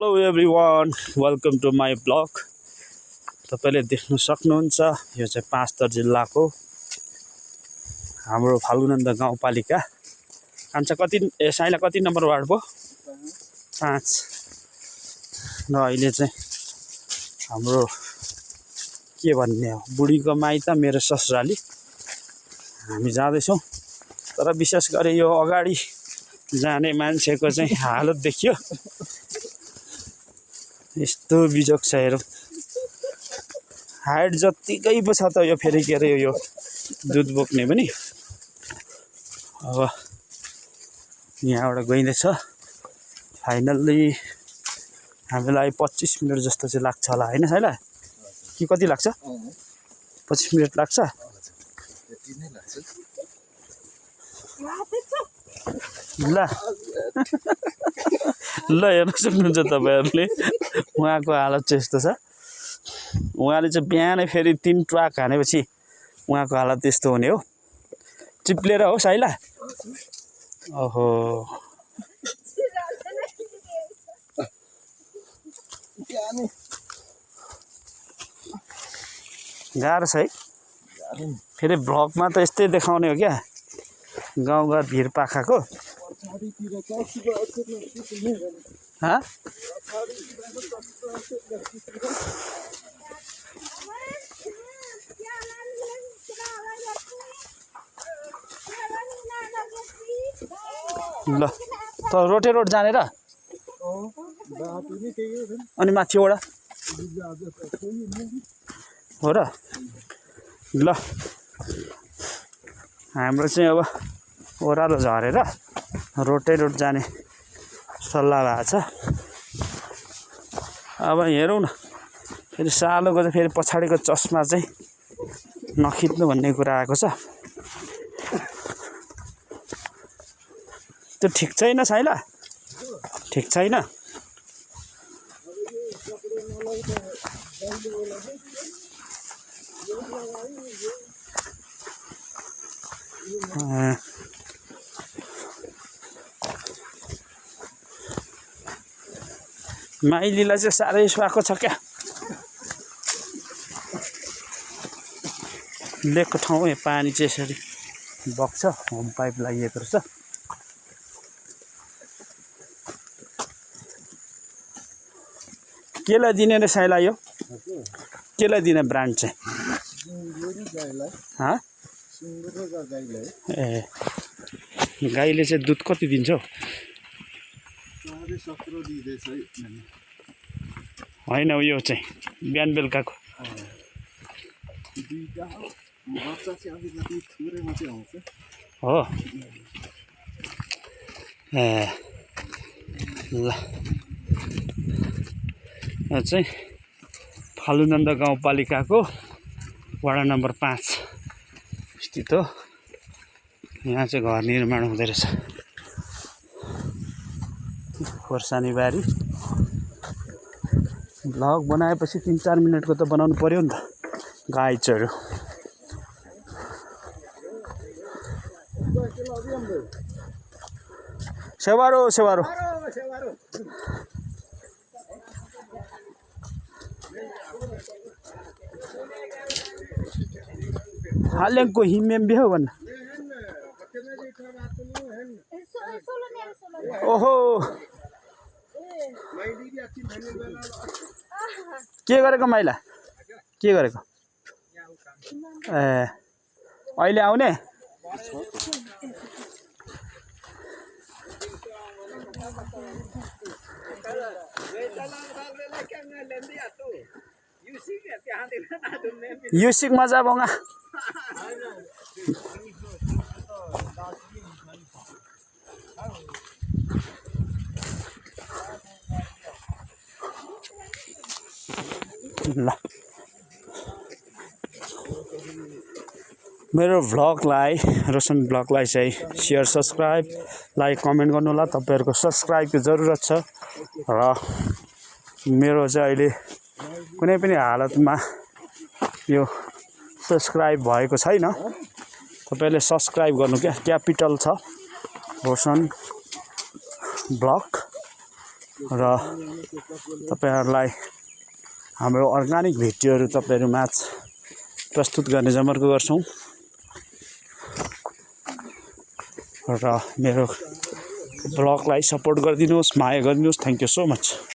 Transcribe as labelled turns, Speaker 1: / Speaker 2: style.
Speaker 1: Hello everyone, welcome to my blog. तपाईँले देख्न सक्नुहुन्छ यो चाहिँ पाँचथर जिल्लाको हाम्रो फाल्गुनन्द गाउँपालिका। कान्छा कति साइला कति नम्बर वार्ड भयो? 5। र अहिले चाहिँ हाम्रो के भन्ने हो, बुढीको माइत मेरो ससुराली हामी जाँदैछौँ। तर विशेष गरी यो अगाडि जाने मान्छेको चाहिँ हालत देखियो, यस्तो बिजोग छ। हेरौँ हाइट जत्तिकै पो छ त यो, फेरि के अरे यो दुध बोक्ने पनि। अब यहाँबाट गइँदैछ। फाइनल्ली हामीलाई 25 मिनट जस्तो चाहिँ लाग्छ होला, होइन साइला? कि कति लाग्छ? 25 मिनट लाग्छ। ल ल हेर्न सक्नुहुन्छ तपाईँहरूले, उहाँको हालत चाहिँ यस्तो छ। उहाँले चाहिँ बिहानै फेरि 3 ट्र्याक हानेपछि उहाँको हालत त्यस्तो हुने हो। चिप्लेर हो साइला? ओहो, गाह्रो छ है। फेरि भ्लगमा त यस्तै देखाउने हो क्या, गाउँघर भिर पाखाको। ल त रोटे रोड जाने र अनि माथिबाट हो र। ल हाम्रो चाहिँ अब ओह्रालो झरेर रोटे रोड जाने सल्लाह भएको छ। अब हेरौँ न, फेरि सालोको चाहिँ फेरि पछाडिको चस्मा चाहिँ नखिच्नु भन्ने कुरा आएको छ। त्यो ठिक छैन साइला? ठिक छैन। माइलीलाई चाहिँ साह्रै सुहाएको छ क्या। लेकको ठाउँ यहाँ पानी चाहिँ यसरी बग्छ, होम पाइप लागिएको रहेछ। केलाई दिने रे साइला? यो केलाई दिने ब्रान्ड चाहिँ? ए, गाईले चाहिँ दुध कति दिन्छ हौ? होइन यो चाहिँ बिहान बेलुकाको हो। ए ल, यो चाहिँ फालुनन्द गाउँपालिकाको वडा नम्बर 5 स्थित हो। यहाँ चाहिँ घर निर्माण हुँदै रहेछ। खोर्सानी बारी। भ्लग बनाएपछि 3-4 मिनटको त बनाउनु पर्यो नि त। गाई चऱ्यो। सेवारो सेवारो हालेको हिमेम बिहो भन्न। ओहो, के गरेको माइला? के गरेको? ए, अहिले आउने? युसिक मजा बंगा। ल मेरो भ्लगलाई, रोशन भ्लगलाई चाहिँ सेयर, सब्सक्राइब, लाइक, कमेन्ट गर्नु होला। तपाईहरुको सब्सक्राइबको जरुरत छ र मेरो चाहिँ अहिले कुनै पनि हालतमा यो सब्सक्राइब भएको छैन। तपाईले सब्सक्राइब गर्नु क्या, क्यापिटल छ रोशन ब्लग। र तपाईहरुलाई हाम्रो अर्गानिक भिडियोहरु तपाईहरु माझ प्रस्तुत गर्ने जमर्को गर्छौं र मेरो ब्लगलाई सपोर्ट गरिदिनुहोस्, माया गरिदिनुहोस्। Thank you so much.